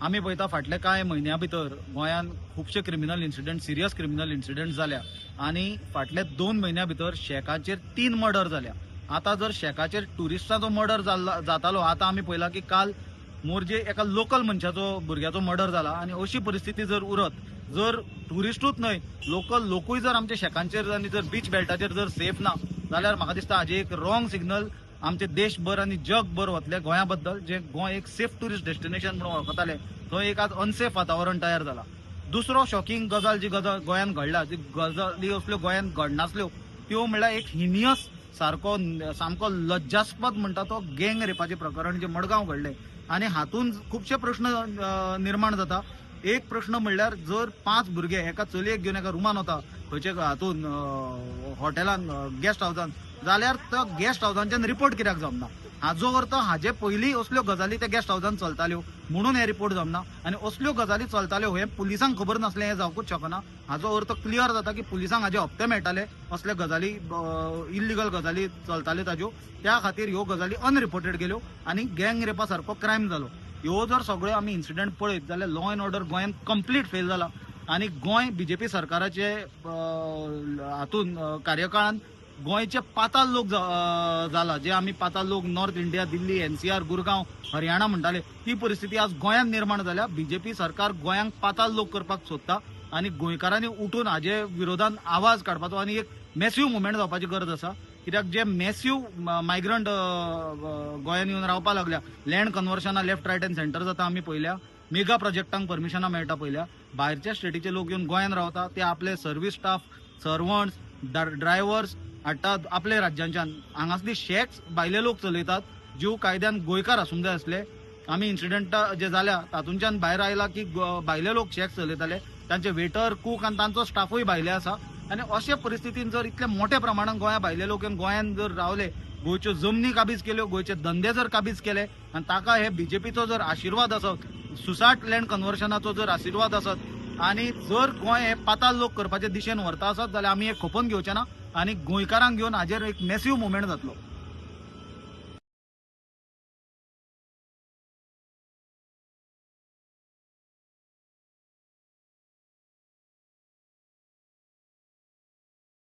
आमी पळयता फाटल्या कांय म्हयन्या भितर गोंयांत खुबशे criminal incident, serious criminal incident जाल्या आनी फाटल्या 2 म्हयन्या भितर शेकाचेर 3 मर्डर जाल्या. आतां जर शेकाचेर ट्युरिस्टाचो मर्डर जातालो, आतां आमी पळयला की काल मोरजे एका लोकल मनशाचो भुरग्याचो मर्डर जाला. आनी अशी परिस्थिती जर उरत, जर ट्युरिस्टूच न्हय लोकल लोकूय जर आमच्या शेकांचेर आनी जर बीच बेल्टाचेर जर सेफ ना जाल्यार म्हाका दिसता हाजे एक रॉंग सिग्नल आमचे देशभर आनी जगभर वतले गोंया बद्दल. जे गोंय एक सेफ ट्युरिस्ट डेस्टिनेशन म्हणून वळखताले थंय एक आज अनसेफ वातावरण तयार जाला. दुसरो शॉकिंग गजाल जी गजाल गोंयांत घडला, जी गजाली असल्यो गोंयांत घडनासल्यो त्यो म्हणल्यार एक हिनियस सारको सामको लज्जास्पद म्हणटा तो गँग रेपाचें प्रकरण जे मडगांव घडलें. आनी हातून खुबशे प्रश्न निर्माण जाता. एक प्रश्न म्हणल्यार जर 5 भुरगे एका चलयेक घेवन एका रुमान वता खंयचे हातून हॉटेलान गेस्ट हावजान, जाल्यार त्या गेस्ट हावजांच्यान रिपोर्ट कित्याक जावना? हाजो अर्थ हाजे पयलीं असल्यो गजाली त्या गेस्ट हावजान चलताल्यो म्हणून हे रिपोर्ट जावना. आनी असल्यो गजाली चलताल्यो हें पुलिसांक खबर नासलें हें जावकूच शकना. हाजो अर्थ क्लियर जाता की पुलिसांक हाजे हप्ते मेळटाले, असले गजाली इल्लिगल गजाली चलताल्यो ताज्यो, त्या खातीर ह्यो गजाली अनरिपोर्टेड गेल्यो आनी गँग रेपा सारको क्रायम जालो. ह्यो जर सगळ्यो आमी इन्सिडंट पळयत जाल्यार लॉ एंड ऑर्डर गोंयांत कंप्लीट फेल जाला आनी गोंय बीजेपी सरकाराचे हातून कार्यकाळान गोंयचे पाताल लोक जाला. जे आमी पाताल लोक north India, Delhi, NCR, Gurgaon, Haryana म्हणटाले ती परिस्थिती आज गोंयांत निर्माण जाल्या. बीजेपी सरकार गोंयांक पाताल लोक करपाक सोदता आनी गोंयकारांनी उठून हाजे विरोधान आवाज काडपाचो आनी एक मॅसिव मुवमेंट जावपाची गरज आसा. कित्याक जे मॅसिव मायग्रंट गोंयांत येवन रावपाक लागल्या, लँड कन्वर्शनां लेफ्ट रायट एंड सेंटर जाता आमी पळयल्या, मेगा प्रोजेक्टांक परमिशनां मेळटा पळयल्या, भायरच्या स्टेटीचे लोक येवन गोंयांत रावता, ते आपले सर्वीस स्टाफ, सर्वंट्स, ड्रायव्हर्स हाडटात आपल्या राज्यांच्यान. हांगासली शॅक्स भायले लोक चलयतात, जीव कायद्यान गोंयकार आसूंक जाय आसले. आमी इन्सिडंट जे जाल्या तातूंच्यान भायर आयला की भायले लोक शॅक्स चलयताले, तांचे वेटर, कूक आनी तांचो स्टाफूय भायले आसा. आनी अशे परिस्थितीन जर इतले मोठ्या प्रमाणान गोंया भायले लोक येवन गोंयांत जर रावले, गोंयच्यो जमनी काबीज केल्यो, गोंयचे धंदे जर काबीज केले आनी ताका हे बीजेपीचो जर आशिर्वाद आसत, सुसाट लँड कन्वर्शनाचो जर आशिर्वाद आसत आनी जर गोंय हे पाताल लोक करपाचे दिशेन व्हरता आसत जाल्यार आमी हे खपोवन घेवचे ना आनी गोंयकारांक घेवन हाजेर एक मॅसिव मुवमेंट जातलो.